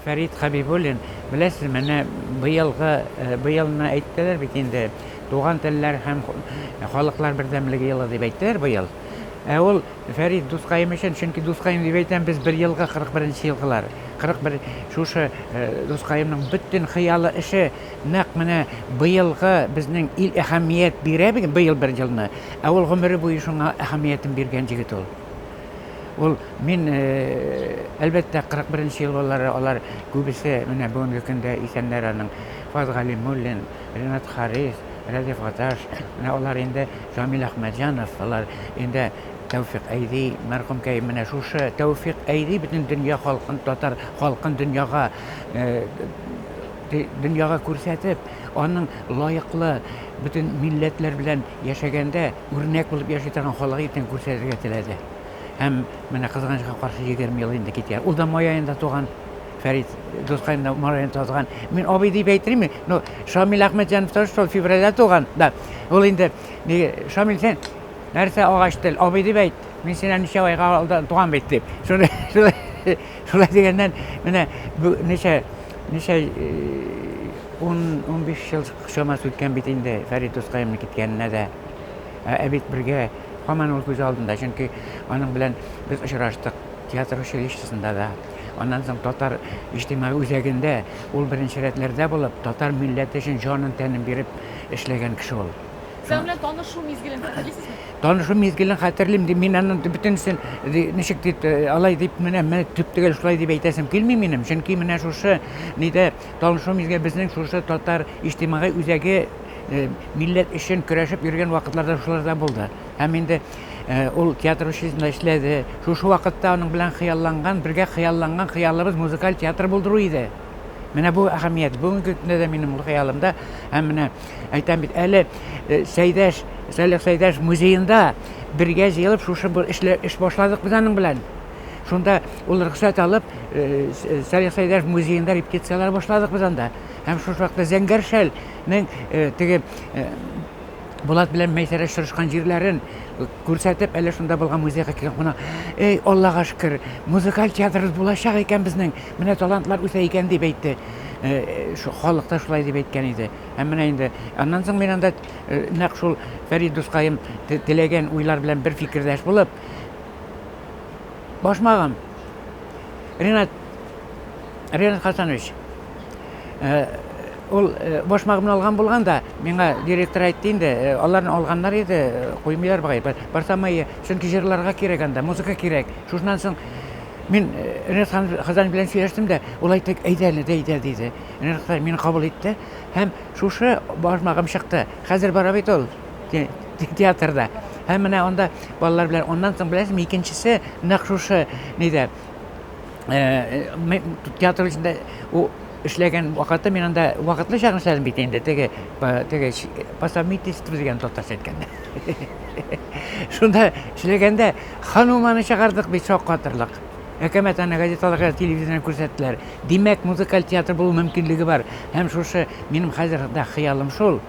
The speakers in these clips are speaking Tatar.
Фәрит Хәбибуллин, беләсез, менә быелгы, быелны әйттеләр бит инде, Туган телләр һәм халыклар бердәмлеге елы дип әйттеләр быел. Ә ул Фәрит дускаем өчен, чөнки дускаем дип әйтәм, без бер елгы, 41 нче елгылар. 41 шушы дускаемның бөтен хыялы, эше нәкъ менә быелгы безнең ил әһәмият бирә быел бер елны, ә ул гомере буе шуңа әһәмиятен биргән җегет ул. Ул мин, әлбәттә, 41 нче ел балалары, алар күбесе менә бүгенге көндә исәннәр аның. Фаз Галимуллин, Ренат Харис, Рәдиф Гаташ, менә алар инде Шамил Әхмәтҗанов, алар инде Тәүфик Әйди, мәрхүмкәй, менә шушы Тәүфик Әйди бөтен дөнья халкын, татар халкын дөньяга дөньяга күрсәтеп, аның лаеклы бөтен милләтләр белән яшәгәндә үрнәк булып яши торган халык итен күрсәтергә теләде. Һәм менә кызганычка каршы 20 ел инде китә. Ул да май аенда туган. Фәрит дускаем да май аенда туган. Мин абый дип әйттерим, но Шамил Әхмәтҗанов тоже шул февральдә туган. Да. Ул инде Шамил син нәрсә агач тел, абый дип әйт. Мин синнән ничә айга алдан туган бит дип. Шуны шулай дигәннән менә ничә ничә 10-15 ел чамасы үткән бит инде Фәрит дускаемның киткәненә дә. Ә бит бергә һаман ул күз алдында, чөнки аның белән без очраштык театр училищесында да. Аннан соң татар иҗтимагый үзәгендә ул беренче рәтләрдә булып, татар милләте өчен җанын-тәнен биреп эшләгән кеше ул. Сез аның белән танышу мизгелен хәтерлисезме? Танышу мизгелен хәтерлим, ди, мин аның бөтенесен ничек дип, алай дип, менә менә төп-төгәл шулай дип әйтәсем килми минем, чөнки менә шушы нидә танышу мизгеле безнең шушы татар иҗтимагый үзәге милләт өчен көрәшеп йөргән вакытларда шуларда булды. Һәм инде ул театр училищесында эшләде. Шушы вакытта аның белән хыялланган, бергә хыялланган хыялыбыз музыкаль театр булдыру иде. Менә бу әһәмият. Бүгенге көндә дә минем ул хыялымда. Һәм менә әйтәм бит, әле Сәйдәш, Салих Сәйдәш музеенда бергә җыелып шушы бер эшләр, эш башладык без аның белән. Шунда ул рөхсәт алып, Салих Сәйдәш музеенда репетицияләр башладык без анда. Һәм шушы вакытта Зәңгәр шәл нең теге Булат белән Мәйсәрә очрашкан җирләрен күрсәтеп, әле шунда булган музейга килгән кунак, "Эй, Аллага шөкер, музыкаль театрыбыз булачак икән безнең, менә талантлар үсә икән", дип әйтте. Халык та шулай дип әйткән иде. Һәм менә инде аннан соң мин анда нәкъ шул Фәрит дускаем теләгән уйлар белән бер фикердәш булып, башмагым Ренат Ренат Хасанович, Ул башмагымны алган булган да, миңа директор әйтте инде, аларны алганнар иде, куймыйлар бугай. Барсам, чөнки җырларга кирәк анда, музыка кирәк. Шуннан соң мин Ренат Хазанов белән сөйләштем дә, ул әйтте, әйдә әле, әйдә, диде. Ренат Хазанов мине кабул итте һәм шушы башмагым чыкты. Хәзер бара бит ул театрда. Һәм менә анда балалар белән, аннан соң беләсезме, икенчесе нәкъ шушы нидә, театр эчендә эшләгән вакытта мин анда вакытлыча гына эшләдем бит инде, теге теге по совместительству дигән татарча әйткәндә. Шунда эшләгәндә Хануманы чыгардык бит шаккатырлык. Әкәмәт аны газеталарга, телевизордан күрсәттеләр. Димәк, музыкаль театр булу мөмкинлеге бар. Һәм шушы минем хәзер дә хыялым шул.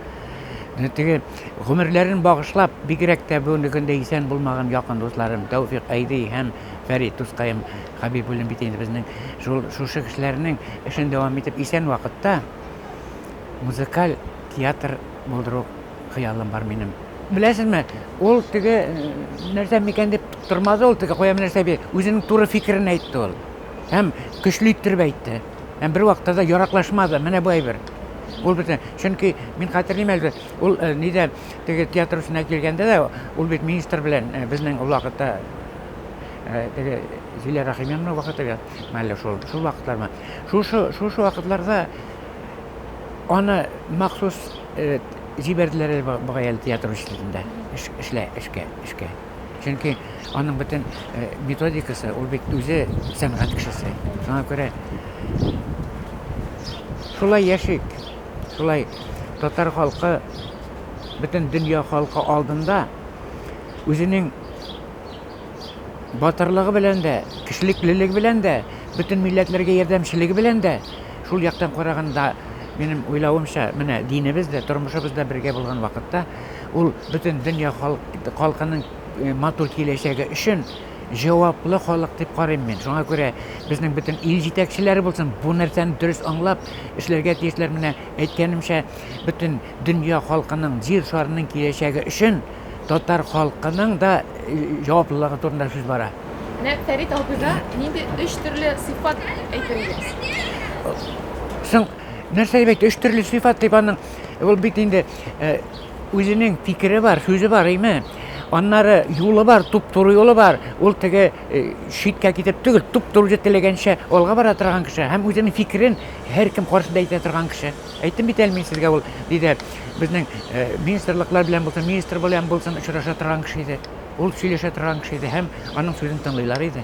Теге гомерләрен багышлап, бигрәк тә бүгенге көндә исән булмаган якын дусларым Тәүфик Әйди һәм Фәрит дускаем Хәбибуллин бит инде безнең шул шушы кешеләрнең эшен дәвам итеп исән вакытта музыкаль театр булдыру хыялым бар минем. Беләсезме, ул теге нәрсә микән дип тормады ул теге куям нәрсә бит, үзенең туры фикерен әйтте ул. Һәм көчле иттереп әйтте. Һәм бер вакытта да яраклашмады. Менә бу әйбер. Ул бит, чөнки мин хәтерлим әле, ул нидә теге театр эшенә килгәндә дә, ул бит министр белән безнең ул вакытта теге Зилә Рәхимяновна вакыты әллә шул шул вакытлармы? Шушы шушы вакытларда аны махсус җибәрделәр әле бугай әле театр училищесында эшлә эшкә эшкә. Чөнки аның бөтен методикасы, ул бит үзе сәнгать кешесе. Шуңа күрә шулай яшик, шулай татар халкы бөтен дөнья халкы алдында үзенең батырлыгы белән дә, кешелеклелеге белән дә, бөтен милләтләргә ярдәмчелеге белән дә, шул яктан караганда, минем уйлавымча, менә динебез дә, тормышыбыз да бергә булган вакытта, ул бөтен дөнья халкының матур киләчәге өчен җаваплы халык дип карыйм мин. Шуңа күрә безнең бөтен ил җитәкчеләре булсын, бу нәрсәне дөрес аңлап эшләргә тиешләр. Менә әйткәнемчә, бөтен дөнья халкының, җир шарының киләчәге өчен татар халкының да җаваплылыгы турында сүз бара. Менә Фәрит абыйга нинди өч төрле сыйфат әйтер идегез? Соң, нәрсә дип әйтте? Өч төрле сыйфат дип аның, ул бит инде үзенең фикере бар, сүзе бар, име? Аннары юлы бар, туп-туры юлы бар. Ул теге читкә китеп түгел, туп-туры үзе теләгәнчә алга бара торган кеше һәм үзенең фикерен һәркем каршында әйтә торган кеше. Әйттем бит әле мин сезгә, ул диде, безнең министрлыклар белән булсын, министр белән булсын очраша торган кеше иде. Ул сөйләшә торган кеше иде һәм аның сүзен тыңлыйлар иде.